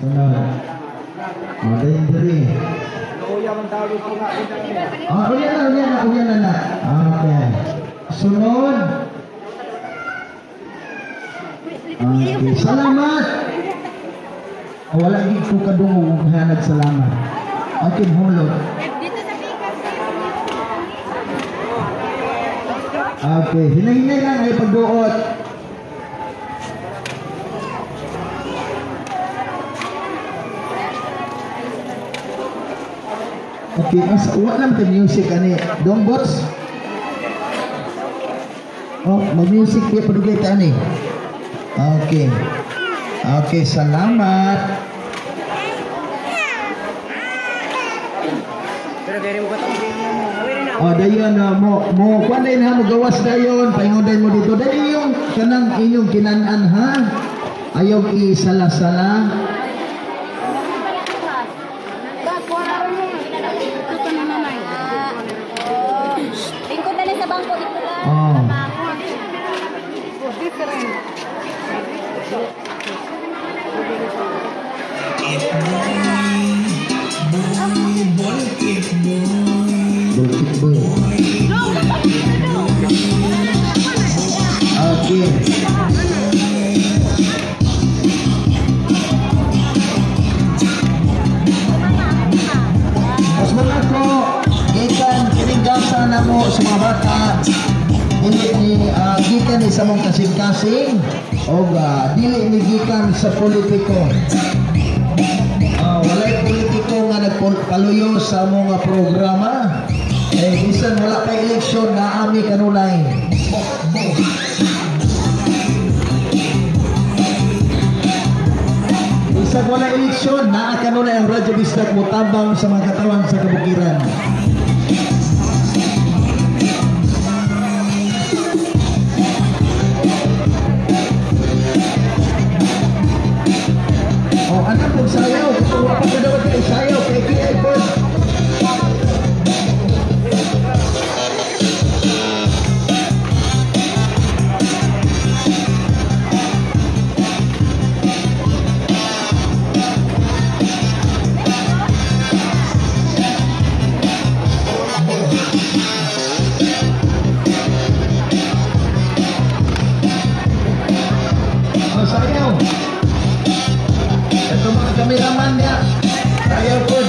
Sunod. Oh, dayon diri. Ah, unya na, unya na, unya na na. Okay. Sunod. Okay, salamat. Oh, wala gid ko kadungog og hanad salamat. Okay, hulot. Dito sa pick-up. Okay, hinay-hinay lang ay pagduot. Okay, as wala lang ta music ani. Dong bots. Oh, mag-music di padugay ta ani. Okay. Okay, salamat. Oh, dayon mo mo kuan dayon ha, mo gawas dayon, paingon dayon mo dito. Dayon yung kanang inyong kinan-an ha. Ayaw isala-sala. Lingkod na lang sa bangko dito lang. Oh. Bulkit boy. Okay. Mas mga ko, gikan kining gasa na mo sa mga bata, dili ni gikan ni sa mong kasing-kasing o dili ni gikan sa politiko. Walay politiko nga nagpaluyo sa mga programa. Eh, bisan wala pa eleksyon na ami kanunay. Bisan wala eleksyon, naa kanunay ang Radyo Bisdak motabang sa mga katawan sa kabukiran. Oh, anak kong sayaw, kung wala pa ka daw kay sayaw, kay KI Bird. Oh, sayaw. Ito mga kameraman niya. Sayaw po.